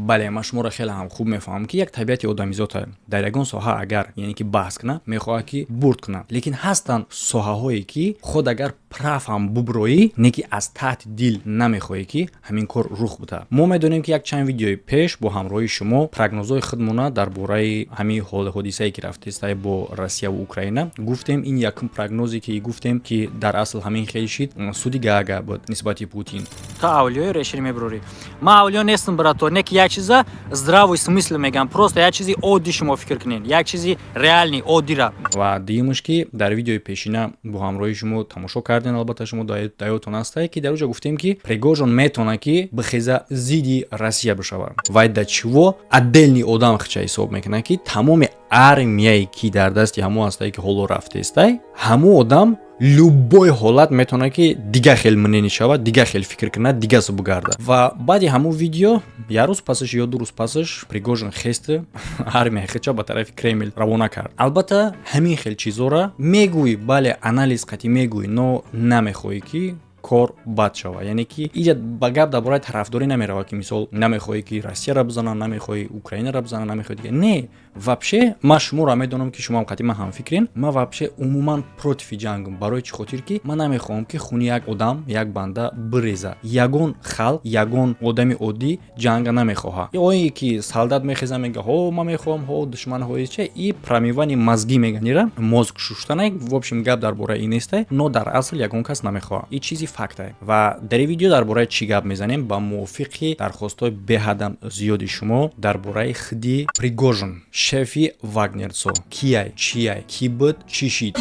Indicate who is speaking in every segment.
Speaker 1: Бале, ман шуморо хеле ҳам хуб мефаҳмам, ки як табиати одамизота: дар ягон соҳа агар, яъне ки, баҳс кунад, мехоҳад, ки бурд кунад. Лекин ҳастанд соҳаҳое, ки худ агар прав ҳам буброӣ, не ки аз таҳти дил намехоҳӣ, ки ҳамин кор рух бидиҳад. Мо медонем, ки як чанд видеои пеш бо ҳамроҳи шумо прогнозҳои худмона дар бораи ҳамин ҳодисае, ки рафтестай бо Россияву Украина, гуфтем. Ин якум прогнозе, ки гуфтем, ки дар асл ҳамин хел шид, суди Гаага буд нисбати Путин.
Speaker 2: Ту авлиёи решир мебурорӣ. Ман авлиё нестам, брато, не ки як чиза здравый смысл мегам, просто як чизи оддӣ. Шумо фикр кунед, як чизи реальный, оддира.
Speaker 1: Ва дуюмаш, ки дар видеои пешина бо ҳамроҳи шумо тамошо кардем, албатта, шумо даётон ҳастае, ки дар оҷа гуфтем, ки Пригожин метавонад, ки бихеза, зидди Россия бишавад. Вай да чиво отдельный одам хича ҳисоб мекунад, ки тамоми армияе, ки дар дасти ҳамо ҳастае, ки ҳоло рафтестай, ҳамо одам любой ҳолат метавонад, ки дигар хел мнение шавад, дигар хел фикр кунад, дигар су бугардад. Ва баъди ҳамун видео як рӯз пасаш ё 2 рӯз пасаш Пригожин хесте, армия хича ба тарафи Кремл равона кард. Албатта, ҳамин хел чизора мегӯӣ, бале, анализ қатъӣ мегӯӣ, но намехоҳӣ, ки кор бад шавад. Яъне ки иҷа ба гап дар бораи тарафдорӣ намеравад, ки мисол намехоҳӣ, ки Россияро бизананд, намехоҳӣ Украинаро бизананд, намехоҳӣ дига. Не, вообще ман шуморо медонам, ки шумоам қатъи ман ҳамфикрен. Ман вообще умуман против ҷангам. Барои чӣ хотир? Ки ман намехоҳам, ки хуни як одам, як банда биреза. Ягон халқ, ягон одами оддӣ ҷанга намехоҳад. Ое ки солдат мехеза, мега: «Ҳо, ман мехоҳам, ҳо, душманҳои че». И промывание мозги меганира, мозг шуштана. В общем, гап дар бораи ин несте, но дар асл ягон кас намехоҳад, и чизи фактае. Ва дар ин видео дар бораи чӣ гап мезанем? Ба мувофиқи дархостҳои беҳадам зиёди шумо, дар бораи хиди Пригожин, шефи вагнерцо. Кияй, чияй, кӣ буд, чӣ шид?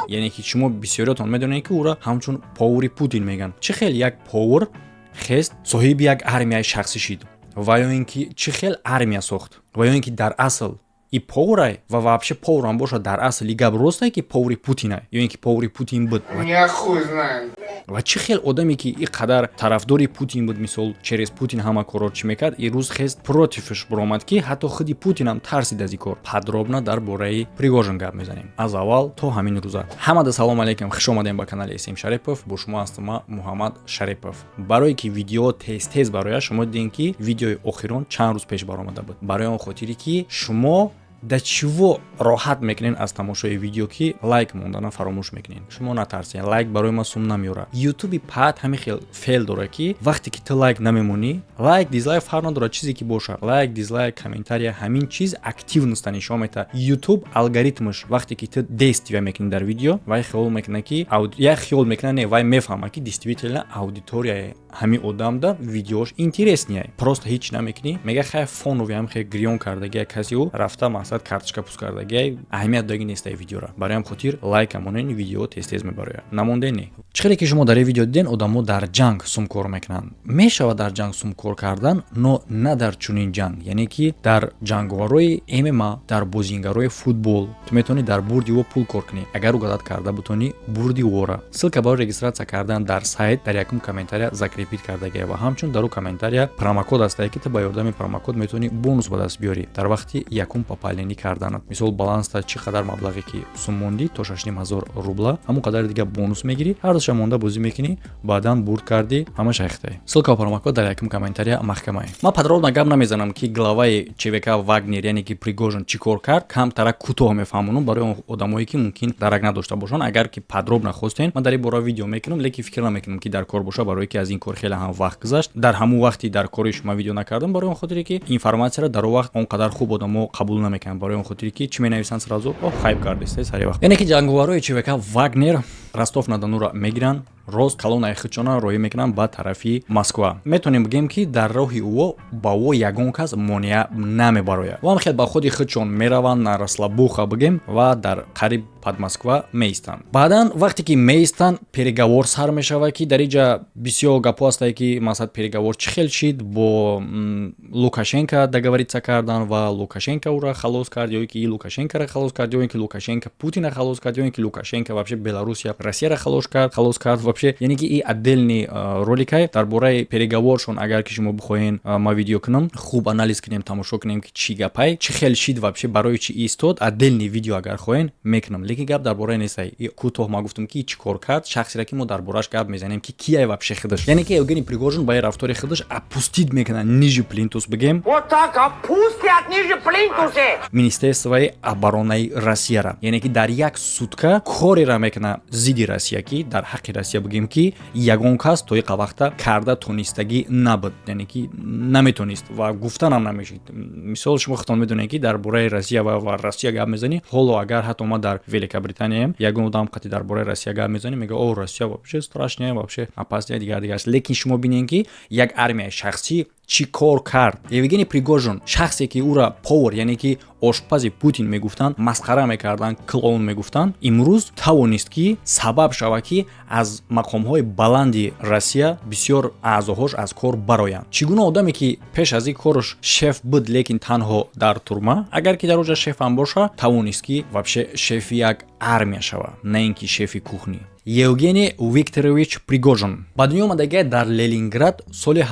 Speaker 1: Яъне ки шумо бисёриётон медонед, ки ӯро ҳамчун повари Путин мегӯянд. Чӣ хел як повар хест, соҳиби як армияи шахсӣ шид? Ва ё ин ки чӣ хел армия сохт? Ва ё ин ки дар асл и поварай? Ва вообще поварам бошад, дар асл и гап ростае, ки повари Путинай ё ин ки повари Путин буд? Ва чӣ хел одаме, ки и қадар тарафдори Путин буд, мисол, через Путин ҳама корро чӣ мекард, ирӯз хест, противш буромад, ки ҳатто худи Путинам тарсид аз ин кор? Подробно дар бораи Пригожин гап мезанем, аз аввал то ҳамин рӯза. Ҳамада салом алейкум, хуш омадем ба канали См Шарипов. Бо шумо ҳастам ман, Муҳаммад Шарипов. Барое ки видео тез тез барояд, шумо дидем, ки видеои охирон чанд рӯз пеш баромада буд, барои он хотире, ки шумо да чиво роҳат мекунен аз тамошои видео, ки лайк мондана фаромӯш мекунен. Шумо натарсен, лайк барои ман сум намеёрад. Ютуби паат ҳамин хел феъл дорад, ки вақте ки ту лайк намемонӣ, лайк, дизлайк фарқ надорад, чизе ки бошад, лайк, дизлайк, комментария, ҳамин чиз активността нишон метаҳад. Ютуб алгоритмаш, вақте ки ту действия мекунӣ дар видео, вай хиёл мекунад, ки як хиёл мекунад, не, вай мефаҳмад, ки действительно аудиторияи ҳамин одамда видеош интересный. Просто ҳеҷ намекунӣ, мега: «Хай, фонови ҳам хел гирён кардагия каси, ӯ рафта, мақсад, карточка пуст кардагия, аҳамият доги нестай видеора». Барои ҳам хотир лайка монен, видео тез тез мебарояд. Намонде не. Чӣ хеле ки шумо дар ин видео диден, одамо дар ҷанг сумкор мекунанд. Мешавад дар ҷанг сумкор кардан, но на дар чунин ҷанг. Яъне ки дар ҷанговарои ММА, дар бозингарои футбол ту метавонӣ дар бурди ӯ пул кор кунӣ, агар угадать карда бутонӣ бурди ӯра. Ссылка барои регистрация кардан дар сайт дар якум комментария закрепить кардагия ва ҳамчун дар ӯ комментария промокод ҳастае, ки ту ба ёрдами промокод метавонӣ бонус ба даст биёрӣ дар вақти якум пополнение карданат. Мисол, баланста чӣ қадар маблағе ки сум мондӣ, то 6500 рубла, ҳамон қадари дига бонус мегирӣ. Ҳардуша монда бозӣ мекунӣ, баъдан бурд кардӣ, ҳамаша ихтаӣ. Ссылка ва промокод дар якум комментария маҳкамае. Ман подробно гап намезанам, ки главаи ЧВК Вагнер, яъне ки Пригожин, чӣ кор кард. Камтара кӯтоҳ мефаҳмонам барои он одамое, ки мумкин дарак надошта бошанд. Агар ки подробно хостен, ман дар ин бора видео мекунам, лекин фикр намекунам, ки дар кор боша, барое ки аз ин кор хеле ҳам вақт гузашт. Дар ҳамун вақти дар кори шума видео накардам, барои он хотире ки информатсияро дар он вақт он қадар хуб одамо қабул намекунанд, барои он хотире ки чӣ менависанд, сразу о хайп кардеста сари вақт. Яъне ки ҷанговарои ЧВК Вагнер Ростов на Донура мегиранд, рост калонаи худшона роҳӣ мекунанд ба тарафи Москва. Метавонем бигӯем, ки дар роҳи ӯ ба ӯ ягон кас монеа намебарояд. Ва хел ба худи худшон мераванд, на расслабуха бигем, ва дар қариб под Москва меистанд. Баъдан, вақте ки меистанд, переговор сар мешавад, ки дар инҷа бисёр гапҳо ҳастае, ки масалан, переговор чӣ хел шид, бо Лукашенко договориться кардан ва Лукашенко ӯро халос кард, ё ки Лукашенкоро халос кард, ё ин ки Лукашенко Путина халос кард, ё ин ки Лукашенко вообще Беларусия Россияро халос кард. Вообще, яъне ки и отдельный роликай дар бораи переговоршон. Агар ки шумо бихоҳен, ма видео кунам, хуб анализ кунем, тамошо кунем, ки чӣ гапай, чӣ хел шид, вообще барои чӣ истод, отдельный видео агар хоҳен, мекунам. Лекин гап дар бораи нестай. Кӯтоҳ ма гуфтам, ки чӣ кор кард шахсеро, ки мо дар борааш гап мезанем, ки кияй вообще худаш. Яъне ки Евгений Пригожин ба рафтори худаш опустить мекунад ниже плинтус, бигем.
Speaker 3: Вот так опустят ниже плинтусе.
Speaker 1: Министерствои оборонаи Россияра, яъне ки дар як сутка корера мекунад зидди Россия, ки дар ҳаққи Россия, бигем, ки ягон кас то иқа вақта карда тонистагӣ набуд, яъне ки наметонист ва гуфтанам намешид. Мисол, шумо худтон медонед, ки дар бораи Россия ва Россия гап мезанӣ, ҳоло агар ҳатто ма дар Великобританияем, ягон одам қати дар бораи Россия гап мезанӣ, мега: «О, Россия вообще страшная, вообще опасная», дигар дигар. Лекин шумо бинед, ки як армияи шахсӣ чӣ кор кард Евгений Пригожин, шахсе ки ӯра повар, яъне ки ошпази Путин мегуфтанд, масхара мекарданд, клоун мегуфтанд, имрӯз тавонист, ки сабаб шавад, ки аз мақомҳои баланди Россия бисёр аъзоҳош аз кор бароянд. Чӣ гуна одаме, ки пеш аз ин корш шеф буд, лекин танҳо дар турма, агар ки дар оҷа шефам боша, тавонист, ки вообще шефи як армия шавад, на ин ки шефи кухни? Евгений Викторович Пригожин ба дунё омадагия дар Ленинград соли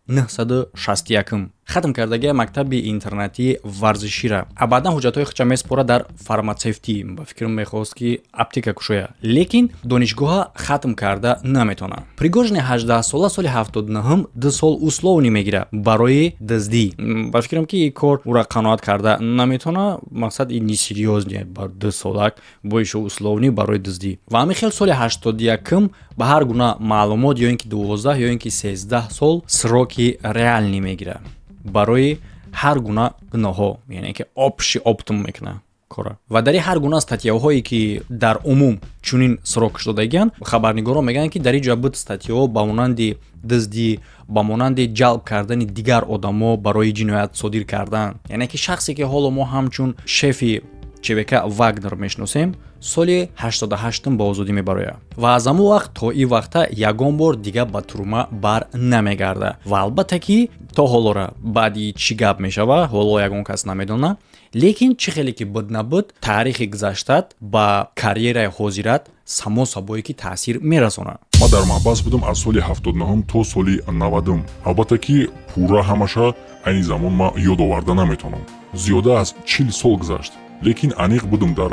Speaker 1: 1961. Хатм кардагия мактаби интернатии варзишира, а баъдан ҳуҷҷатҳои худша месупорад дар фарматсевтӣ. Ба фикрам, мехост, ки аптека кушоя, лекин донишгоҳа хатм карда наметавонад. Пригожини 18сола соли 79 2 сол условный мегирад барои дуздӣ. Ба фикрам, ки ин кор ӯра қаноат карда наметавонад. Мақсад, ин несерьёзный бар 2 солак боишо условный барои дуздӣ. Ва ҳамин хел соли 81-м ба ҳар гуна маълумот ё ин ки 12, ё ин ки 13 сол сроки реальный мегирад барои ҳар гуна гуноҳҳо, яъне ки общий оптом мекунад кора. Ва дар ҳар гуна статьяҳое, ки дар умум чунин срок додагиянд, хабарнигорон мегӯянд, ки дар ин ҷо буд статьяҳо ба монанди дуздӣ, ба монанди ҷалб кардани дигар одамо барои ҷиноят содир кардан. Яъне ки шахсе, ки ҳоло мо ҳамчун шефи ЧВК Вагнер мешиносем, соли 88 ба озодӣ мебарояд ва аз ҳамон вақт то ин вақта ягон бор дига ба турма бар намегарда. Ва албатта ки то ҳолора баъди чӣ гап мешава, ҳоло ягон кас намедонад. Лекин чӣ хеле ки буд набуд, таърихи гузаштат ба карьераи ҳозират само собой ки таъсир мерасонад.
Speaker 4: Ман дар маҳбас будам аз соли 79-ум то соли 90-ум. Албатта ки пурра ҳамаша айни замон ман ёд оварда наметавонам, зиёда аз 40 сол гузашт, лекин аниқ будам дар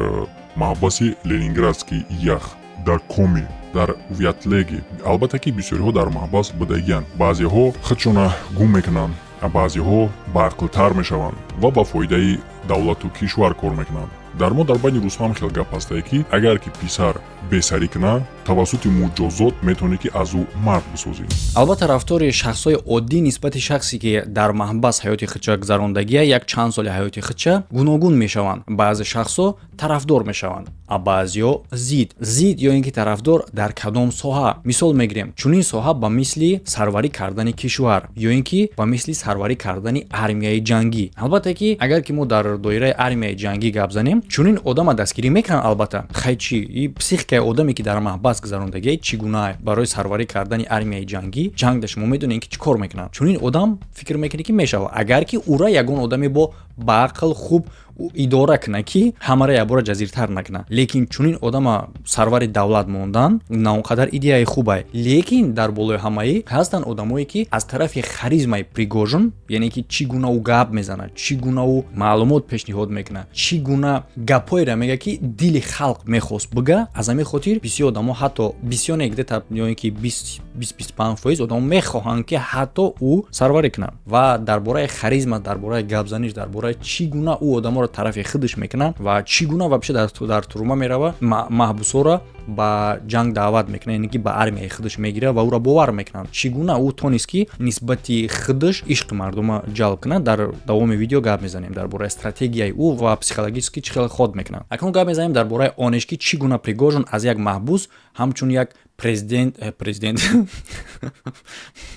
Speaker 4: маҳбаси Ленинградский ях, дар Коми, дар Вятлеге. Албатта ки бисёриҳо дар маҳбас будагиянд. Баъзеҳо худшона гум мекунанд, баъзеҳо баақлтар мешаванд ва ба фоидаи давлату кишвар кор мекунанд. Дар мо, дар байни рӯзҳо ҳам хел гап ҳастае, ки агар ки писар бесарӣ кунад, тавассути муҷозот метавонӣ, ки аз ӯ мард бисозӣ.
Speaker 1: Албатта, рафтори шахсҳои оддӣ нисбати шахсе, ки дар маҳбас ҳаёти худша гузарондагия, як чанд соли ҳаёти худша, гуногун мешаванд. Баъзе шахсҳо тарафдор мешаванд, а баъзеҳо зид. Зид ё ин ки тарафдор дар кадом соҳа? Мисол мегирем, чунин соҳа ба мисли сарварӣ кардани кишвар ё ин ки ба мисли сарварӣ кардани армияи ҷангӣ. Албатта ки агар ки мо дар доираи армияи ҷангӣ гап занем, чунин одама дастгирӣ мекунанд. Албатта, хай чӣ, и психикаи одаме, ки дар маҳбас гузарондагия, чӣ гуна барои сарварӣ кардани армияи ҷангӣ? Ҷангда шумо медонед, ки чӣ кор мекунанд. Чунин одам фикр мекунӣ, ки мешавад, агар ки ӯра ягон одаме бо баақл хуб идора кунад, ки ҳамаро якбора ҷазиртар накунад. Лекин чунин одама сарвари давлат мондан на он қадар идеяи хубай. Лекин дар болои ҳамаи ҳастанд одамое, ки аз тарафи харизмаи Пригожин, яъне ки чӣ гуна ӯ гап мезанад, чӣ гуна ӯ маълумот пешниҳод мекунад, чӣ гуна гапҳоеро мегӯяд, ки дили халқ мехост бига, аз ҳамин хотир бисёр одамо, ҳатто бисёр не, где-то ё ин ки 20-25% одамо мехоҳанд, ки ҳатто ӯ сарварӣ кунад. Ва дар бораи харизма, дар бораи гапзаниш, дар бораи чӣ гуна ӯ одаморо тарафи худаш мекунад ва чӣ гуна вообще дар турма мерава, маҳбусҳоро ба ҷанг даъват мекунад, яъне ки ба армияи худаш мегирад ва ӯро бовар мекунанд, чӣ гуна ӯ тонист, ки нисбати худаш ишқи мардума ҷалб кунад, дар давоми видео гап мезанем дар бораи стратегияи ӯ ва психологически чӣ хел ход мекунад. Акнун гап мезанем дар бораи онеш, ки чӣ гуна Пригожин аз як маҳбус ҳамчун як президент, президент,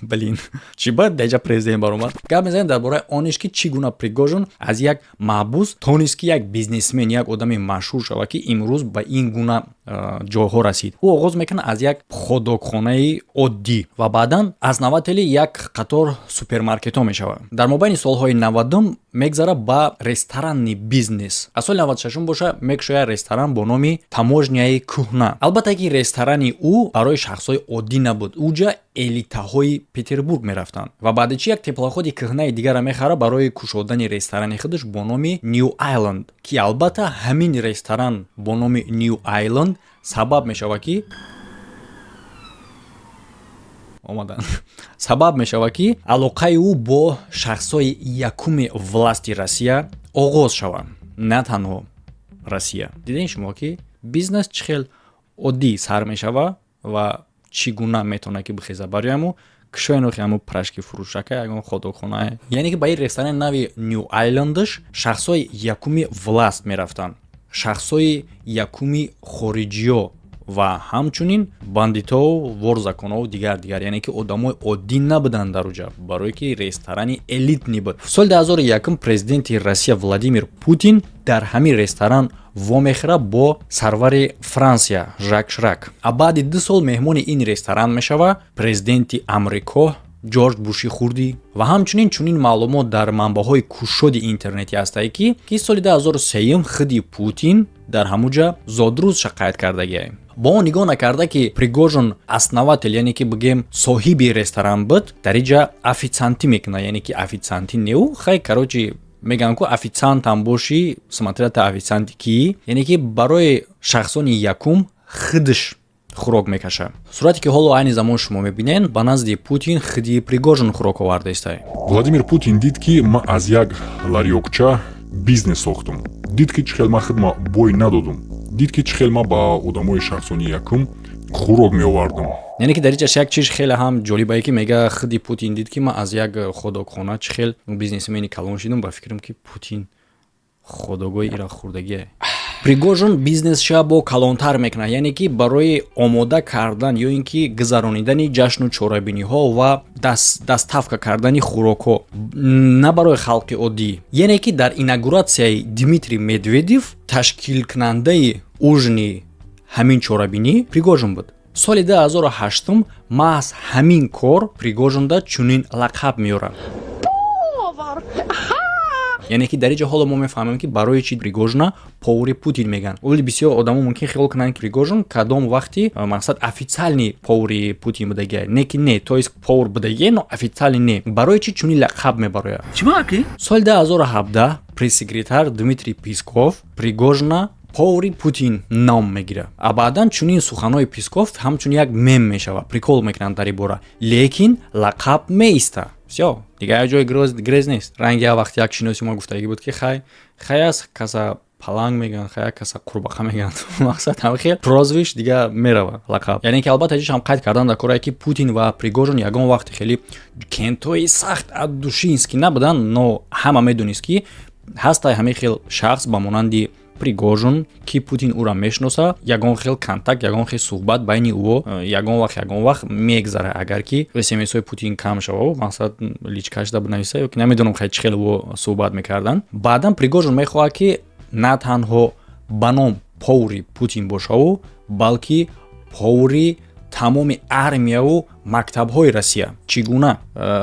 Speaker 1: блин, чӣ бад деҷа президент баромад. Гап мезанем дар бораи онеш, ки чӣ гуна Пригожин аз як маҳбус тонист, ки як бизнесмен, як одами машҳур шавад, ки имрӯз ба ин гуна ҷойҳо расид. Ӯ оғоз мекунад аз як хот-догхонаи оддӣ ва баъдан основатели як қатор супермаркетҳо мешавад. Дар мобайни солҳои 90-ум мегзара ба ресторанный бизнес. Аз соли 96-ум боша мекушояд ресторан бо номи «Таможняи кӯҳна». Албатта ки ресторани ӯ Барои шахсҳои оддӣ набуд, уҷа элитаҳои Петербург мерафтанд. Ва баъди чи як теплоходи кӯҳнаи дигара мехара барои кушодани ресторани худаш бо номи Нью Айленд, ки албатта ҳамин ресторан бо номи Нью Айленд сабаб мешавад ки омадан, сабаб мешавад, ки алоқаи ӯ бо шахсҳои якуми власти Россия оғоз шавад, на танҳо Россия. Дидем шумо, ки бизнес чӣ хел оддӣ сар мешава ва чӣ гуна метавонад ки бихеза. Барои ҳаму кишоенохи ҳаму пирожки фурӯшака, ягон ходокхона, яъне ки ба ин ресторани нави Нью Айлендш шахсҳои якуми власть мерафтанд, шахсҳои якуми хориҷиё ва ҳамчунин бандитову вор законову дигар дигар, яъне ки одамои оддӣ набуданд дар уҷа, барое ки ресторани элитный буд. Соли 2001 президенти Россия Владимир Путин дар ҳамин ресторан вомехӯра бо сарвари Франсия Жак Ширак, а баъди 2 сол меҳмони ин ресторан мешава президенти Амрико Ҷорҷ Буши хурдӣ. Ва ҳамчунин чунин маълумот дар манбаъҳои кушоди интернетӣ ҳастае, ки соли 2003 худи Путин дар ҳамуҷа зодрӯзша қайд кардагиае. Бо он нигоҳ накарда, ки Пригожин основатель, яъне ки бигем, соҳиби ресторан буд, дар иҷа официантӣ мекунад, яъне ки официантӣ неу хай, короче, мегӯям ку, официантам бошӣ, смотря та официанти кӣ, яъне ки барои шахсони якум худаш хӯрок мекашад. Сурате ки ҳоло айни замон шумо мебинед, ба назди Путин худи Пригожин хӯрок оварда истае.
Speaker 4: Владимир Путин дид, ки ман аз як ларёкча бизнес сохтум, дид, ки чӣ хел ман худма бой надодум, дид, ки чӣ хел ман ба одамои шахсони якум хӯрок меовардам.
Speaker 1: Яъне ки дар инҷаш як чиз хеле ҳам ҷолибае, ки мега, худи Путин дид, ки ман аз як ходокхона чӣ хел бизнесмени калон шидам. Ба фикрам, ки Путин ходогои ира хӯрдагие. Пригожин бизнесша бо калонтар мекунад, яъне ки барои омода кардан ё ин ки гузаронидани ҷашну чорабиниҳо ва доставка кардани хӯрокҳо на барои халқи оддӣ, яъне ки дар инаугуратсияи Дмитрий Медведев ташкилкунандаи ужини ҳамин чорабинӣ Пригожин буд. Соли 2008 маҳз ҳамин кор Пригожинда чунин лақаб меорад, яъне ки дар инҷо ҳоло мо мефаҳмем, ки барои чи Пригожина повари Путин мегӯянд. Оли бисёр одамо мумкин хиёл кунанд, ки Пригожин кадом вақти мақсад официальный повари Путин будагия, не ки не, то есть повар будагия, но официальный не. Барои чи чунин лақаб мебарояд? Соли 2017 пресс-секретарь Дмитрий Песков Пригожина повари Путин ном мегирад, а баъдан чунин суханҳои Песков ҳамчун як мем мешавад, прикол мекунанд дар ин бора, лекин лақаб меиста. Всё, дигар як ҷои грез нест. Ранги як вақт як шиноси мо гуфтагӣ буд, ки хай хай аст, каса паланг мегӯянд, хай як каса қурбақа мегӯянд, мақсад ҳам хел прозвищ дигар мерава, лақаб. Яъне ки албатта ҷиш ҳам қайд кардан дар корае, ки Путин ва Пригожин ягон вақти хеле кентои сахт аддушинский набуданд, но ҳама медонист, ки ҳастай ҳамин хел шахс ба монанди Пригожин, ки Путин ӯра мешиноса. Ягон хел контакт, ягон хел суҳбат байни ӯ ягон вақт мегзара, агар ки смсҳои Путин кам шава, мақсад, личкашда бинависа ё ки намедонам, хай, чӣ хел ӯ суҳбат мекарданд. Баъдан Пригожин мехоҳад, ки на танҳо ба ном повари Путин бошаву, балки повари тамоми армияву мактабҳои Россия. Чӣ гуна?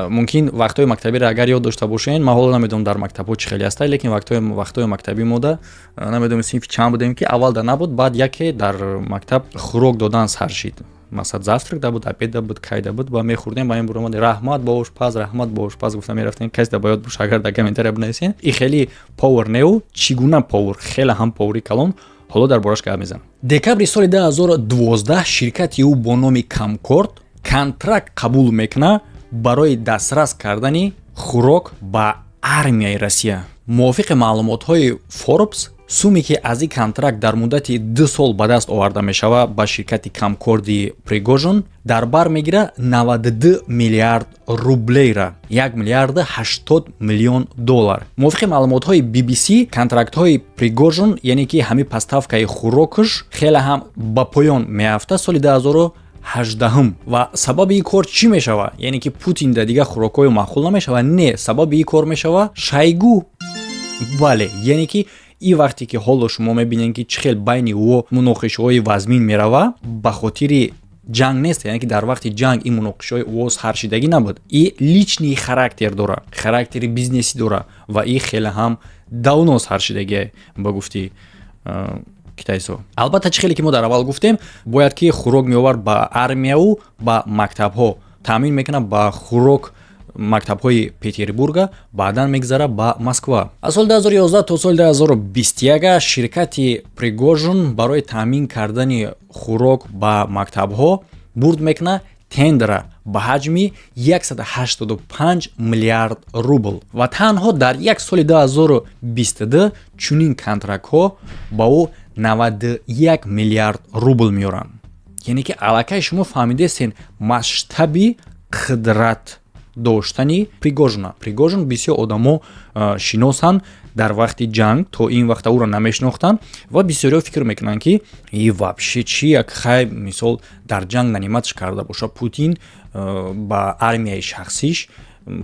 Speaker 1: Мумкин вақтҳои мактабиро агар ёд дошта бошен, ман ҳоло намедонам, дар мактабҳо чӣ хеле ҳаста, лекин вақтҳои мактабӣ мода, намедонам, синфи чанд будем, ки аввал да набуд, баъд яке дар мактаб хӯрок додан сар шид, масалан, завтрак да буд, обед да буд, кай да буд, ба мехӯрдем, ба ин буромади, «Раҳмат ба ошпаз, раҳмат ба ошпаз» гуфта мерафтем. Касе да ба ёд боша, агар дар комментария бинависен. И хеле повар неу, чӣ гуна повар, хеле ҳам повари калон. Ҳоло дар бораш гап мезанам. Декабри соли 2012 ширкати ӯ бо номи Камкорд контракт қабул мекунад барои дастрас кардани хӯрок ба армияи Россия. Мувофиқи маълумотҳои Форбс, суме ки аз ин контракт дар муддати 2 сол ба даст оварда мешавад ба ширкати Камкорди Пригожин, дар бар мегирад 92 миллиард рублейра, 1 миллиарду 80 миллион доллар. Мувофиқи маълумотҳои BBC, контрактҳои Пригожин, яъне ки ҳамин поставкаи хӯрокаш, хеле ҳам ба поён меафтад соли 2018. Ва сабаби ин кор чӣ мешавад? Яъне ки Путин да дигар хӯрокҳои маъқул намешавад? Не, сабаби ин кор мешавад Шойгу. Бале, яъне ки ин вақте ки ҳоло шумо мебинед, ки чӣ хел байни ӯ муноқишаҳои вазмин мерава, ба хотири ҷанг нест. Яъне ки дар вақти ҷанг ин муноқишаҳои ӯ саршидагӣ набуд, и личный характер дора, характери бизнесӣ дора ва и хеле ҳам давно саршидагие, ба гуфти Китайсо. Албатта, чӣ хеле ки мо дар аввал гуфтем, бояд ки хӯрок меовард ба армияу ба мактабҳо, таъмин мекунад ба хӯрок мактабҳои Петербурга, баъдан мегзара ба Москва. Аз соли 2011 то соли 2021 ширкати Пригожин барои таъмин кардани хӯрок ба мактабҳо бурд мекунад тендера ба ҳаҷми 185 миллиард рубл ва танҳо дар як соли 2022 чунин контрактҳо ба ӯ 91 миллиард рубл меоранд. Яъне ки аллакай шумо фаҳмидестен масштаби қудрат доштани Пригожина. Пригожин бисёр одамо шиносанд. Дар вақти ҷанг то ин вақта ӯро намешинохтанд ва бисёриҳо фикр мекунанд, ки и вообще чи як хай, мисол, дар ҷанг нанимать карда боша Путин ба армияи шахсиш,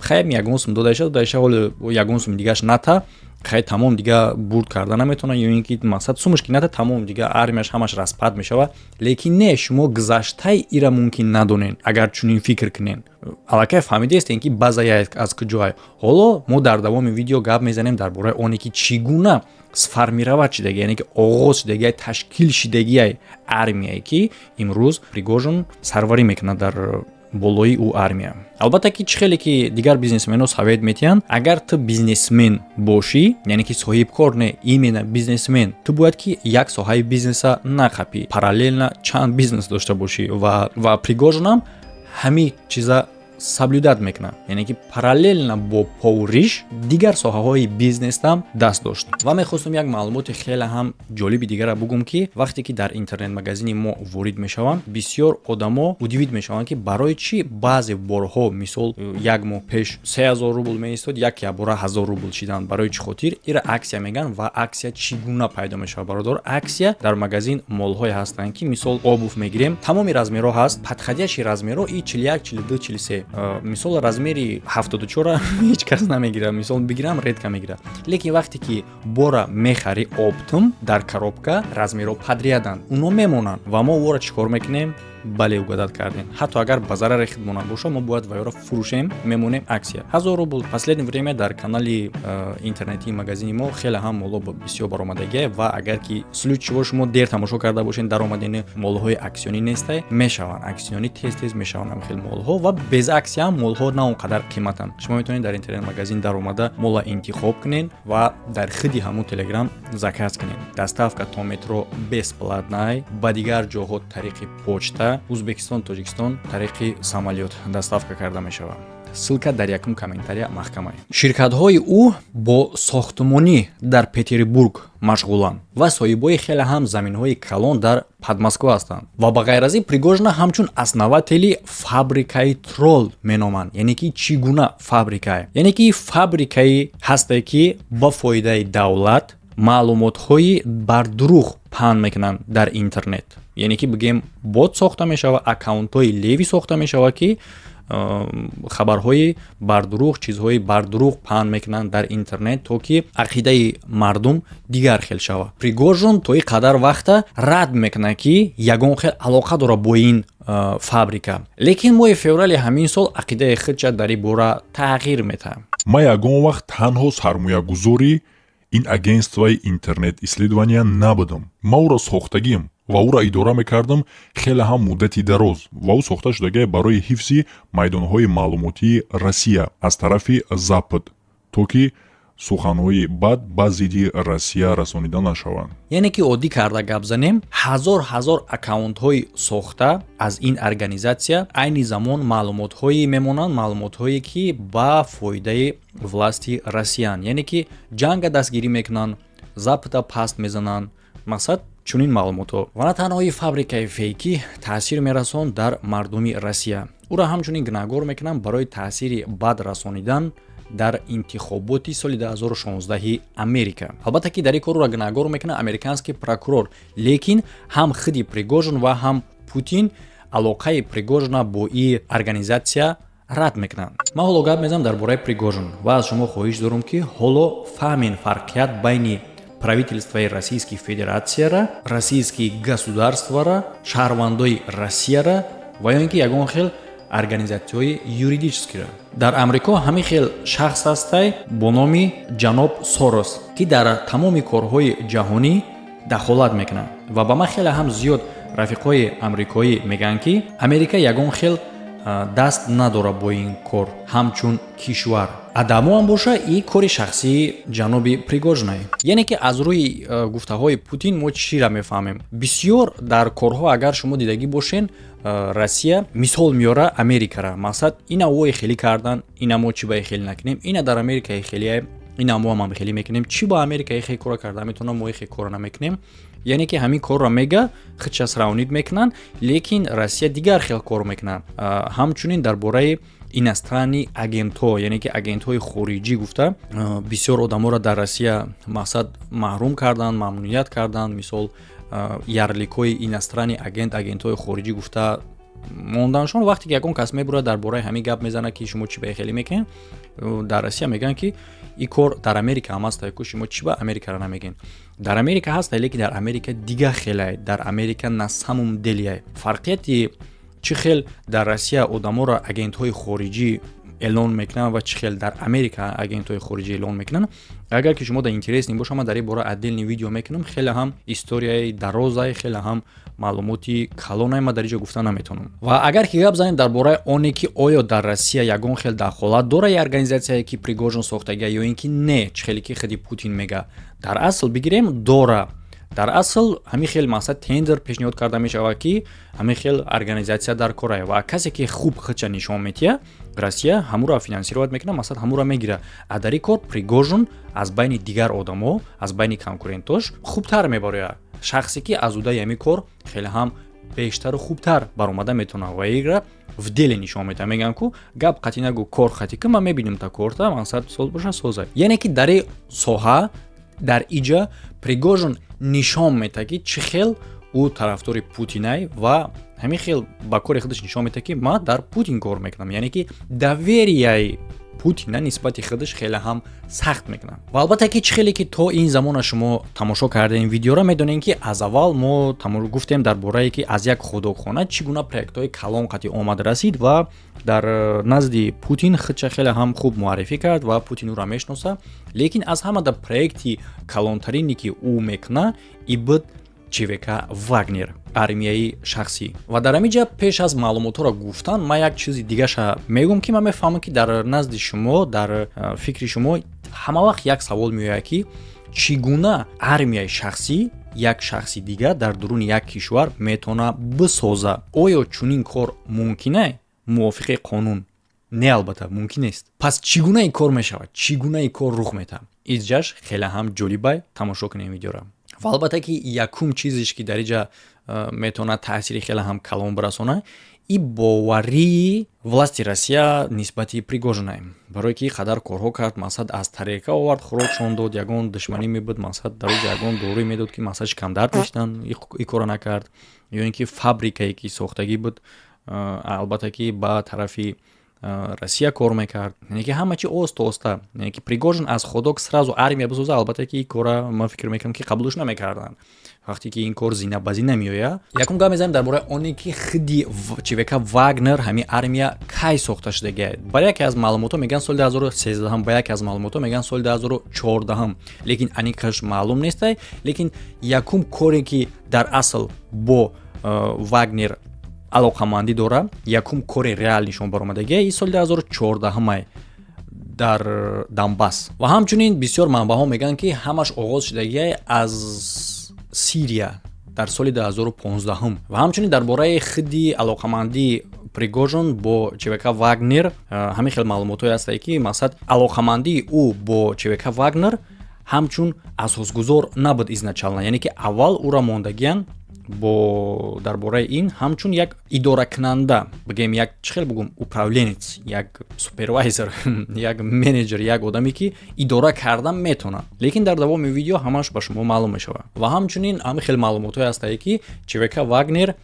Speaker 1: хай, ягон сум додаиша, додаиша, ҳоло ягон сум дигаш ната, хай, тамом, дига бурд карда наметавонад ё ин ки мақсад сумаш ки ната, тамом, дига армияш ҳамаш распад мешавад. Лекин не, шумо гузаштаи ира мумкин надонен. Агар чунин фикр кунен, аллакай фаҳмидаестен, ки базая аз куҷоай. Ҳоло мо дар давоми видео гап мезанем дар бораи оне, ки чӣ гуна сформировать шидаги, яъне ки оғоз шидагиай, ташкил шидагиай армияе, ки имрӯз Пригожин сарварӣ мекунад дар болои ӯ армия. Албатта ки чӣ хеле ки дигар бизнесменҳо совет метиҳанд: агар ту бизнесмен бошӣ, яъне ки соҳибкор не, именно бизнесмен, ту бояд ки як соҳаи бизнеса нақапӣ, параллельно чанд бизнес дошта бошӣ. Ва Пригожинам ҳамин чиза соблюдать мекунад, яъне ки параллельно бо повариш дигар соҳаҳои бизнесам даст дошт. Ва мехостум як маълумоти хеле ҳам ҷолиби дигарро бугум, ки вақте ки дар интернет-магазини мо ворид мешаванд, бисёр одамо удивить мешаванд, ки барои чӣ баъзе борҳо, мисол, як моҳ пеш 3000 рубл меистод, як ябора 1000 рубл шиданд. Барои чӣ хотир? Ира акция мегӯянд. Ва акция чӣ гуна пайдо мешавад, бародар? Акция: дар магазин молҳое ҳастанд, ки, мисол, обувь мегирем, тамоми размерҳо ҳаст, подходящий размерҳо и 41, 42, 43. Мисол, размери 74-а ҳеҷ кас намегирад, мисол, бигирам, редко мегирад. Лекин вақте ки бора мехарӣ оптом, дар коробка размерҳо подряданд, уно мемонанд ва мо ӯро чӣ кор мекунем? Бале, угадать кардем. Ҳатто агар ба зарари худмона бошад, мо бояд ваёро фурӯшем, мемонем акция 1000 рубл. Последнее время дар канали интернетии магазини мо хеле ҳам моло бисёр баромадагия ва агар ки случайно шумо дер тамошо карда бошед, даромадени молҳои акционӣ нестай, мешаванд акционӣ, тез тез мешаванд ҳам хел молҳо. Ва без акция ҳам молҳо на он қадар қиматанд. Шумо метавонед дар интернет-магазин даромада мола интихоб кунед ва дар худи ҳамун Телеграм заказ кунед. Доставка то метро бесплатный, ба дигар ҷоҳо тариқи почта, Узбекистон, Тоҷикистон тариқи самолёт доставка карда мешавад. Ссылка дар якум комментария маҳкамай. Ширкатҳои ӯ бо сохтмонӣ дар Петербург машғуланд ва соҳибои хеле ҳам заминҳои калон дар Подмосква ҳастанд. Ва ба ғайр аз ин, Пригожина ҳамчун основатели фабрикаи тролл меноманд. Яъне ки чӣ гуна фабрикае? Яъне ки фабрикае ҳасте, ки ба фоидаи давлат маълумотҳои бардурӯғ паҳн мекунанд дар интернет. Яъне ки, бигем, бот сохта мешавад, аккаунтҳои левый сохта мешавад, ки хабарҳои бардурӯғ, чизҳои бардурӯғ паҳн мекунанд дар интернет, то ки ақидаи мардум дигар хел шавад. Пригожин то ин қадар вақта рад мекунад, ки ягон хел алоқа дорад бо ин фабрика, лекин моҳи феврали ҳамин сол ақидаи худша дар ин бора тағйир метаҳад.
Speaker 4: Ман ягон вақт танҳо сармоягузори ин агентствои интернет-исследования набудам. Ман ӯро сохтагиам ва ӯро идора мекардам хеле ҳам муддати дароз ва ӯ сохта шудагие барои ҳифзи майдонҳои маълумотии Россия аз тарафи Запад, то ки суханҳои бад ба зидди Россия расонида нашаванд.
Speaker 1: Яъне ки оддӣ карда гап занем, ҳазор ҳазор аккаунтҳои сохта аз ин организатсия айни замон маълумотҳое мемонанд, маълумотҳое ки ба фоидаи власти Россиянд, яъне ки ҷанга дастгирӣ мекунанд, Запада паст мезананд, мақсад, чунин маълумотҳо. Ва на танҳои фабрикаи фейкӣ таъсир мерасонд дар мардуми Россия, ӯро ҳамчунин гунаҳгор мекунанд барои таъсири бад расонидан дар интихоботи соли 2016 Америка. Албатта ки дар ин кор ӯро гунаҳгор мекунад американский прокурор, лекин ҳам худи Пригожин ва ҳам Путин алоқаи Пригожина бо ин организатсия рад мекунанд. Ман ҳоло гап мезанам дар бораи Пригожин ва аз шумо хоҳиш дорам, ки ҳоло фаҳмем фарқият байни правительствои Российской Федератсияра, российский государствора, шаҳрвандои Россияра ва ё ин ки ягон хел организатсияҳои юридическийра. Дар Амрико ҳамин хел шахс ҳастай бо номи ҷаноб Сорос, ки дар тамоми корҳои ҷаҳонӣ Дахолат мекунад. Ва ба ман хеле ҳам зиёд рафиқҳои амрикоӣ мегӯянд, ки Америка ягон хел даст надорад бо ин кор ҳамчун кишвар. Адамоам боша, и кори шахсии ҷаноби Пригожинае. Яъне ки аз рӯи гуфтаҳои Путин мо чиро мефаҳмем? Бисёр дар корҳо, агар шумо дидагӣ бошен, Россия мисол меёра Америкара. Мақсад, ина вои хелӣ кардан, ина мо чӣ ба хелӣ накунем, ина дар Америка хелие, ина мо ҳам хелӣ мекунем, чӣ ба Америка хе кора карда метавонам, мо хе кора намекунем. Яъне ки ҳамин корро мега худша сравнить мекунанд, лекин Россия дигар хел кор мекунад. Ҳамчунин дар бораи иностранный агентҳо, яъне ки агентҳои хориҷӣ гуфта, бисёр одаморо дар Россия, мақсад, маҳрум карданд, мамнуният карданд. Мисол, ярлик ҳои иностранный агент, агентҳои хориҷӣ гуфта монданшон. Вақте ки ягон кас мебурад, дар бораи ҳамин гап мезанад, ки шумо чӣ ба хеле мекунед, дар Россия мегӯянд, ки ин кор дар Америка ҳам ҳаст, ку шумо чӣ ба Америкаро намегӯед? Дар Америка ҳаст, лекин дар Америка дигар хелай, дар Америка на самом деле фарқияти чӣ хел дар Россия одаморо агентҳои хориҷӣ эълон мекунанд ва чӣ хел дар Америка агентҳои хориҷӣ эълон мекунанд. Агар ки шумо дар интересный боша, ман дар ин бора отдельный видео мекунам. Хеле ҳам историяи дарозай, хеле ҳам маълумоти калонай, ман дар ин ҷо гуфта наметавонам. Ва агар ки гап занем дар бораи оне, ки оё дар Россия ягон хел дахолат дора я организатсияе, ки Пригожин сохтагия, ё ин ки не, чӣ хеле ки худи Путин мега, дар асл бигирем, дора. Дар асл ҳамин хел, мақсад, тендер пешниҳод карда мешавад, ки ҳамин хел организатсия дар корае, ва касе ки хуб худша нишон медиҳад, Россия ҳамуро финансировать мекунад, мақсад, ҳамуро мегирад. А дар ин кор Пригожин аз байни дигар одамо, аз байни конкурентош хубтар мебарояд, шахсе ки аз удаи ҳамин кор хеле ҳам бештару хубтар баромада метавонад ва инра в деле нишон медиҳад. Мегӯям ку, гап қатӣ нагӯ, кор қатӣ ку, ман мебинем та корта, мақсад, соз боша, соза. Яъне ки дар ин соҳа, дар иҷа Пригожин нишон медиҳад, ки чӣ хел ӯ тарафдори Путинай, ва ҳамин хел ба кори худаш нишон медиҳад, ки ман дар Путин кор мекунам. Яъне ки доверия и Путина нисбати худаш хеле ҳам сахт мекунад. Ва албатта ки чӣ хеле ки то ин замона шумо тамошо кардаем видеоро, медонем, ки аз аввал мо гуфтем дар борае, ки аз як худокхона чӣ гуна проектҳои калон қатӣ омад расид ва дар назди Путин худша хеле ҳам хуб муаррифӣ кард ва Путин ӯро мешиноса. Лекин аз ҳама дар проекти калонтарине, ки ӯ мекуна, и буд ЧВК Вагнер, армияи шахсӣ. Ва дар ҳамин ҷа пеш аз маълумотҳоро гуфтан ман як чизи дигаша мегӯм, ки ман мефаҳмам, ки дар назди шумо, дар фикри шумо ҳама вақт як савол меояд, ки чӣ гуна армияи шахсӣ як шахси дигар дар дуруни як кишвар метавона бисоза? Оё чунин кор мумкина мувофиқи қонун? Не, албатта, мумкин нест. Пас чӣ гуна ин кор мешавад, чӣ гуна ин кор рух медиҳад? Иҷаш хеле ҳам ҷолибай, тамошо кунем видеоро. Ва албатта ки якум чизеш, ки дар иҷа метавонад таъсири хеле ҳам калон бирасонад, и боварии власти Россия нисбати Пригожинае, барое ки қадар корҳо кард, мақсад, аз тарека овард, хӯрокшон дод, ягон душманӣ мебуд, мақсад, дар оҷа ягон дорӯе медод, ки, мақсад, шикамдард мешидан, и кора накард. Ё ин ки фабрикае, ки сохтагӣ буд, албатта ки ба тарафи Россия кор мекард. Яъне ки ҳама чи оста оста. Яъне ки Пригожин аз ходок сразу армия бисоза, албатта ки ин кора, ман фикр мекунам, ки қабулш намекарданд, вақте ки ин кор зина ба зина меояд. Якум гап мезанем дар бораи оне, ки худи ЧВК Вагнер, ҳамин армия кай сохта шудагия. Ба яке аз маълумотҳо мегӯянд соли 2013, ба яке аз маълумотҳо мегӯянд соли 2014, лекин аниқаш маълум нестай. Лекин якум коре, ки дар асл бо Вагнер алоқамандӣ дора, якум кори реал нишон баромадагия, и соли 2014 дар Донбасс. Ва ҳамчунин бисёр манбаъҳо мегӯянд, ки ҳамаш оғоз шудагия аз Сирия дар соли 2015. Ва ҳамчунин дар бораи худи алоқамандии Пригожин бо ЧВК Вагнер ҳамин хел маълумотҳое ҳастае, ки, мақсад, алоқамандии ӯ бо ЧВК Вагнер ҳамчун асосгузор набуд изначально. Яъне ки аввал ӯро мондагиян бо дар бораи ин ҳамчун як идоракунанда, бигӯем, як чӣ хел бигӯм, управленец, як супервайзер, як менеҷер, як одаме, ки идора кардан метавонад. Лекин дар давоми видео ҳамаш ба шумо маълум мешавад. Ва ҳамчунин ҳамин хел маълумотҳое ҳастае, ки ЧВК Вагнер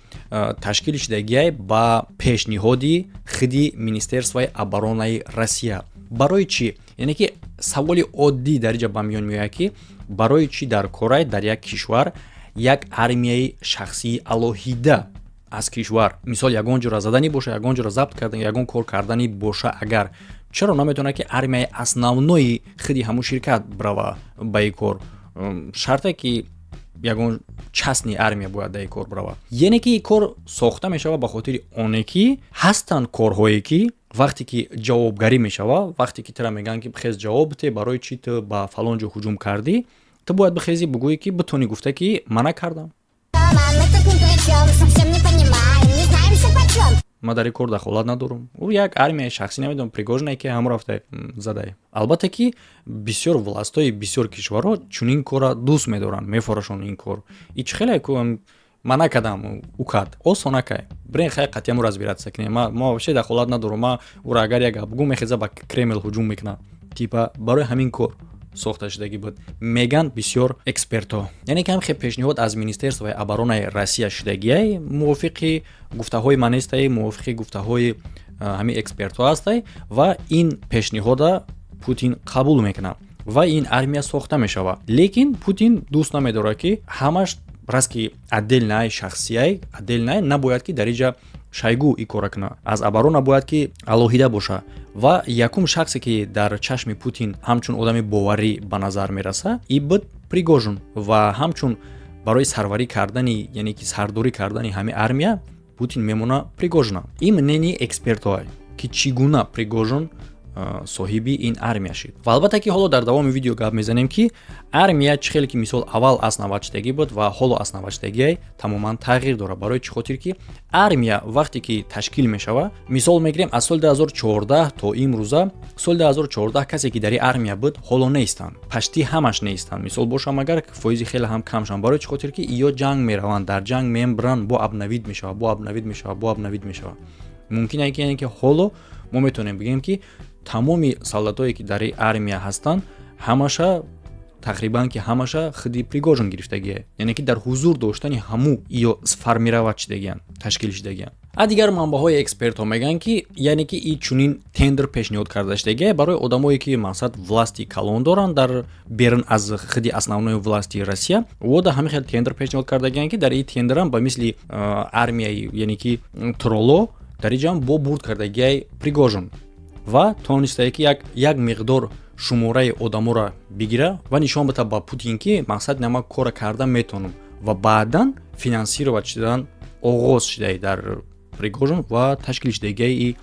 Speaker 1: ташкили шудагиай ба пешниҳоди худи Министерствои оборонаи Россия. Барои чӣ? Яъне ки саволи оддӣ дар инҷа ба миён меояд, ки барои чӣ дар корай дар як кишвар як армияи шахсии алоҳида аз кишвар? Мисол, ягон ҷора заданӣ боша, ягон ҷора забт кардан, ягон кор карданӣ боша агар, чаро наметавонад, ки армияи основной худи ҳамун ширкат бирава ба ин кор? Шарте ки Ягон частный армия бояд дар ин кор биравад. Яъне ки ин кор сохта мешавад ба хотири оне, ки ҳастанд корҳое, ки вақте ки ҷавобгарӣ мешавад, вақте ки тура мегӯянд, ки бихез, ҷавоб бите, барои чӣ ту ба фалон ҷо ҳуҷум кардӣ, ту бояд бихезӣ, бигӯӣ, ки битонӣ гуфта, ки ман накардам.
Speaker 5: Мы тут ни при чем, совсем не понимаем, не знаем, что почем.
Speaker 1: Ман дар ин кор дахолат надорам. Ӯ як армияи шахсӣ, намедонам, Пригожине, ки ҳамо рафта задай. Албатта ки бисёр властҳои бисёр кишварҳо чунин корра дӯст медоранд, мефорашон ин кор. И чӣ хеле ман накардам, ӯ кард, осон накай, бирен, хай, қатъиан разбираться кунем, ма вообще дахолат надорам. Ма ӯро агар як гап бугӯ, мехеза, ба Кремл ҳуҷум мекунад. Типа барои ҳамин кор сохта шудагӣ буд, меган бисёр экспертҳо. Яъне ки ҳам хел пешниҳод аз Министерствои оборонаи Россия шудагиай, мувофиқи гуфтаҳои ман нестай, мувофиқи гуфтаҳои ҳамин экспертҳо ҳастай. Ва ин пешниҳода Путин қабул мекунад ва ин армия сохта мешавад. Лекин Путин дӯст намедорад, ки ҳамаш раз ки отдельный шахсияй, отдельный набояд, ки дар иҷа Шойгу ин кора кунад, аз оборона бояд ки алоҳида боша. Ва якум шахсе, ки дар чашми Путин ҳамчун одами боварӣ ба назар мераса, и буд Пригожин. Ва ҳамчун барои сарварӣ кардани, яъне ки сардорӣ кардани ҳамин армия, Путин мемона Пригожина. Ин мнение экспертҳое, ки чӣ гуна Пригожин соҳиби ин армия шид. Ва албатта ки ҳоло дар давоми видео гап мезанем, ки армия чӣ хеле ки мисол аввал основать шудагӣ буд ва ҳоло основать шудагиай тамоман тағйир дорад. Барои чӣ хотир ки армия вақте ки ташкил мешавад, мисол мегирем, аз соли 2014 то имрӯза, соли 2014 касе ки дар ин армия буд, ҳоло нестанд, почти ҳамаш нестанд. Мисол бошам, агар фоизи хеле ҳам камшанд. Барои чӣ хотир ки иё ҷанг мераванд, дар ҷанг мембранд, бо обновить мешавад, бо обновить мешавад, бо обновить мешавад. Мумкин ае ки, яъне ки ҳоло мо метавонем бигӯем, ки тамоми солдатое, ки дар ин армия ҳастанд, ҳамаша, тақрибан ки ҳамаша худи Пригожин гирифтагие. Яъне ки дар ҳузур доштани ҳаму ё сформировать шудагиянд, ташкил шудагиянд. А дигар манбаъҳои экспертҳо мегӯянд, ки яъне ки и чунин тендер пешниҳод карда шудагие барои одамое, ки мақсад власти калон доранд дар берун аз худи основной власти Россия. Вода ҳамин хел тендер пешниҳод кардагиянд, ки дар ин тендерам ба мисли армияи, яъне ки тролло, дар инҷам бо бурд кардагиай Пригожин ва тонистае, ки як миқдор шумораи одаморо бигира ва нишон бита ба Путин, ки мақсад нама кора карда метавонам. Ва баъдан финансировать шудан оғоз шудай дар Пригожин ва ташкил шудагиаи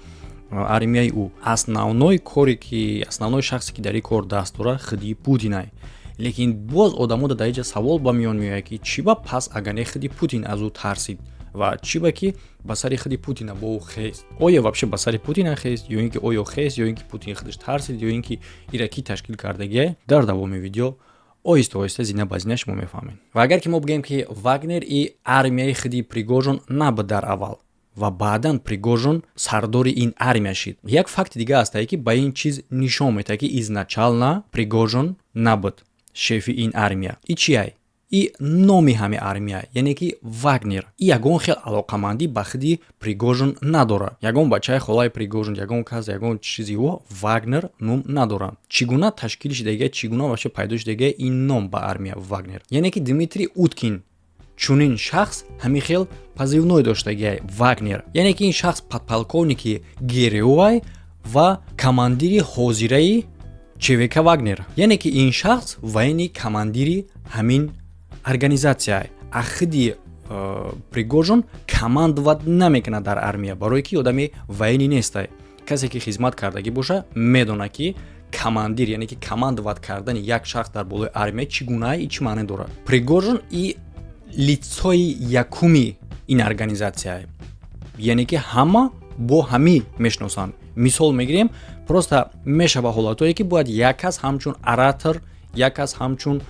Speaker 1: армияи ӯ. Основной коре ки, основной шахсе, ки дар ин кор даст дорад, худи Путинай. Лекин боз одамо дар инҷа савол ба миён меояд, ки чӣ ба пас, агар не худи Путин аз ӯ тарсид ва чӣ ба ки ба сари худи Путина бо ӯ хест? Оё вообще ба сари Путина хест, ё ин ки оё хест, ё ин ки Путин худаш тарсид, ё ин ки ира кӣ ташкил кардагие? Дар давоми видео оҳиста оҳиста, зина ба зина шумо мефаҳмед. Ва агар ки мо бигӯем, ки Вагнер и армияи худи Пригожин набуд дар аввал ва баъдан Пригожин сардори ин армия шид, як факти дига ҳастае, ки ба ин чиз нишон медиҳад, ки изначально Пригожин набуд шефи ин армия. И чиай? И номи ҳами армия, яъне ки Вагнер, и ягон хел алоқамандӣ ба худи Пригожин надорад. Ягон бачаи холаи Пригожин, ягон кас, ягон чизи ӯ Вагнер ном надорад. Чӣ гуна ташкил шудагия, чӣ гуна вообще пайдо шудагия ин ном ба армия Вагнер? Яъне ки Дмитрий Уткин, чунин шахс ҳамин хел позывной доштагиай Вагнер. Яъне ки ин шахс подполковники ГРУ-ай ва командири ҳозираи ЧВК Вагнер. Яъне ки ин шахс военный командири ҳамин организация. А худи Пригожин командовать намекунад дар армия, барое ки одами военный нестай. Касе ки хизмат кардагӣ боша, медонад, ки командир, яъне ки командовать кардани як шахс дар болои армия чӣ гуна и чӣ маъне дорад. Пригожин и лицои якуми ин организация, яъне ки ҳама бо ҳамӣ мешиносанд. Мисол мегирем, просто мешава ҳолатҳое, ки бояд як кас ҳамчун оратор, як кас ҳамчун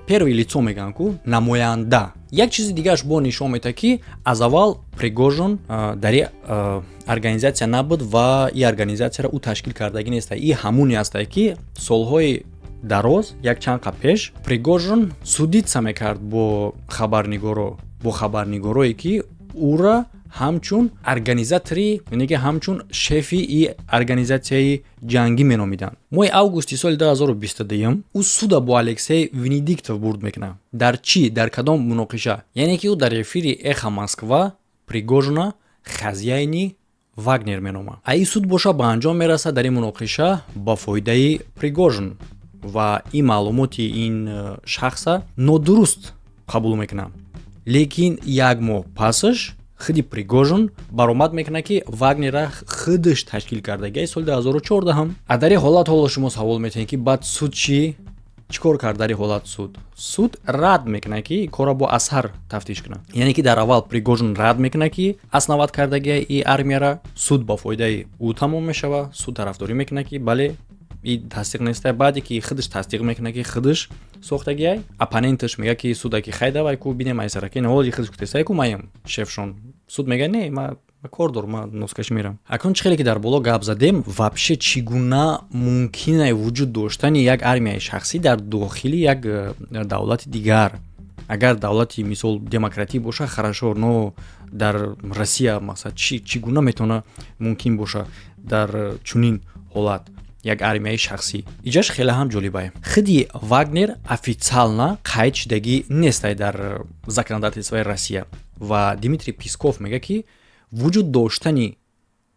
Speaker 1: первый лицо, мегӯянд ку, намоянда. Як чизи дигааш бо нишон медиҳад, ки аз аввал Пригожин дар и организация набуд ва и организацияро ӯ ташкил кардагӣ неста. И ҳамуне ҳастае, ки солҳои дароз, як чанд қа пеш, Пригожин судиться мекард бо хабарнигоро, бо хабарнигорое, ки ӯра ҳамчун организатори, яъне ки ҳамчун шефи и организатсияи ҷангӣ меномиданд. Моҳи августи соли 2022 ӯ суда бо Алексей Венедиктов бурд мекунад. Дар чӣ, дар кадом муноқиша? Яъне ки ӯ дар эфири «Эхо Москва» Пригожина хозяини Вагнер меномад. А ин суд боша ба анҷом мерасад дар ин муноқиша ба фоидаи Пригожин ва ин маълумоти ин шахса нодуруст. Қабул мекунам, лекин як моҳ пасаш худи Пригожин баромад мекунад, ки Вагнера худаш ташкил кардагиай соли 2014. А дар ин ҳолат ҳоло шумо савол метиҳед, ки баъд суд чӣ кор кард? Дар ин ҳолат суд рад мекунад, ки корро бо асар тафтиш кунад. Яъне ки дар аввал Пригожин рад мекунад, ки основать кардагиай и армияра. Суд ба фоидаи ӯ тамом мешавад. Суд тарафдорӣ мекунад, ки бале, и тасдиқ неста. Баъде ки худаш тасдиқ мекунад, ки худаш сохтагиай, оппоненташ мега, ки суда ки хай, давай ку бинем, айсараки ҳоли худаш гуфтесай ку маям шефшон. Суд мега: «Не, ма кор дорам, ма носкашӣ мерам». Акнун чӣ хеле ки дар боло гап задем, вообще чӣ гуна мумкине вуҷуд доштани як армияи шахсӣ дар дохили як давлати дигар? Агар давлати, мисол, демократӣ боша, хорошо, но дар Россия, масалан, чӣ гуна метавона мумкин боша дар чунин ҳолат як армияи шахсӣ? Иҷаш хеле ҳам ҷолибае. Худи Вагнер официально қайд шудагӣ нестай дар законодательствои Россия ва Дмитрий Песков мега, ки вуҷуд доштани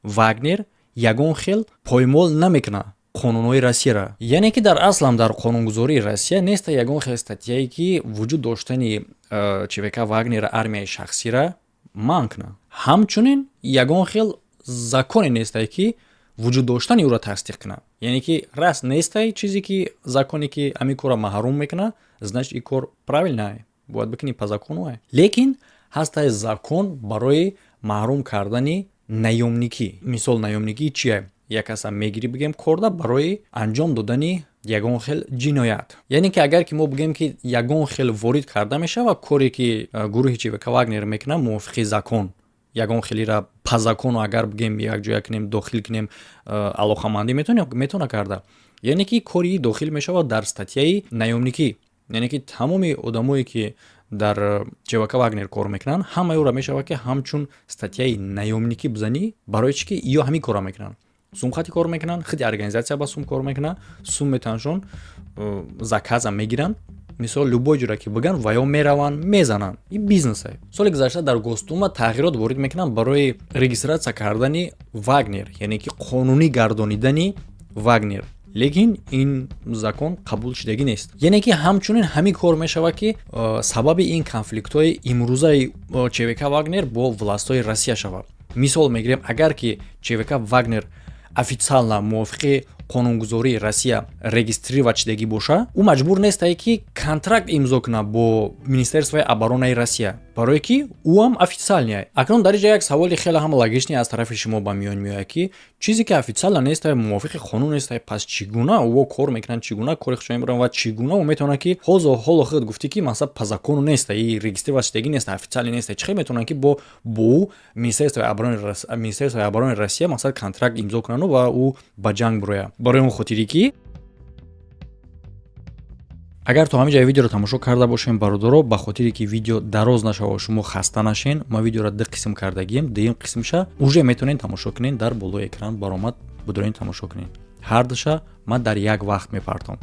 Speaker 1: Вагнер ягон хел поймол намекунад қонунҳои Россияра. Яъне ки дар аслам дар қонунгузории Россия неста ягон хел статьяе, ки вуҷуд доштани ЧВК Вагнера, армияи шахсира, манъ кунад. Ҳамчунин ягон хел законе нестае, ки вуҷуд доштани ӯро тасдиқ кунад. Яъне ки раст нестай чизе ки законе, ки ҳамин корро маҳрум мекунад, значит, ин кор правильное бояд бикунӣ, по закону. Лекин ҳастай закон барои маҳрум кардани наёмникӣ. Мисол, наёмникӣ чие? Як каса мегирӣ, бигем, корда барои анҷом додани ягон хел ҷиноят. Яъне ки агар ки мо бигем, ки ягон хел ворид карда мешавад, коре ки гурӯҳи ЧВК Вагнер мекунад, мувофиқи закон, ягон хелира по закону агар бигем, якҷоя кунем, дохил кунем, алоқамандӣ метавона карда. Яъне ки кори дохил мешавад дар статьяи наёмникӣ. Яъне ки тамоми одамое, ки дар ЧВК Вагнер кор мекунанд, ҳамаи ӯро мешавад, ки ҳамчун статьяи наёмникӣ бизанӣ. Барои чӣ ки ё ҳамин корро мекунанд? Сумхати кор мекунанд, худи организация ба сум кор мекунанд, сум метаншон, заказа мегиранд. Мисол, любой ҷура ки биган, ва ё мераванд, мезананд. Ин бизнесе. Соли гузашта дар Госдума тағйирот ворид мекунанд барои регистрация кардани Вагнер, яъне ки қонунӣ гардонидани Вагнер, лекин ин закон қабул шудагӣ нест. Яъне ки ҳамчунин ҳамин кор мешавад, ки сабаби ин конфликтҳои имрӯзаи ЧВК Вагнер бо властҳои Россия шавад. Мисол мегирем, агар ки ЧВК Вагнер официально мувофиқи қонунгузории Россия регистрировать шудагӣ боша, ӯ маҷбур нестае, ки контракт имзо кунад бо Министерствои оборонаи Россия, барое ки ӯ ҳам официальный. Акнун дар инҷа як саволи хеле ҳам логичный аз тарафи шумо ба миён меояд, ки чизе ки официально нестае, мувофиқи қонун нестае, пас чӣ гуна ӯ кор мекунанд, чӣ гуна кори худшон мебаранд ва чӣ гуна ӯ метавонад, ки ҳозо ҳоло худ гуфтӣ, ки масалан, по закону неста и регистрировать шудагӣ неста, официально неста, чӣ хел метавонанд, ки бо ӯ Министерствои оборонаи Россия, масалан, контракт имзо кунанду ва ӯ ба ҷанг бирояд? Барои он хотире ки агар то ҳамин ҷои видеоро тамошо карда бошем, бародаро, ба хотире ки видео дароз нашава, шумо хаста нашен, ма видеоро ду қисм кардагием. Дуюм қисмша уже метавонед тамошо кунед, дар болои экран баромад, будорен, тамошо кунед. Ҳардуша ман дар як вақт мепартом.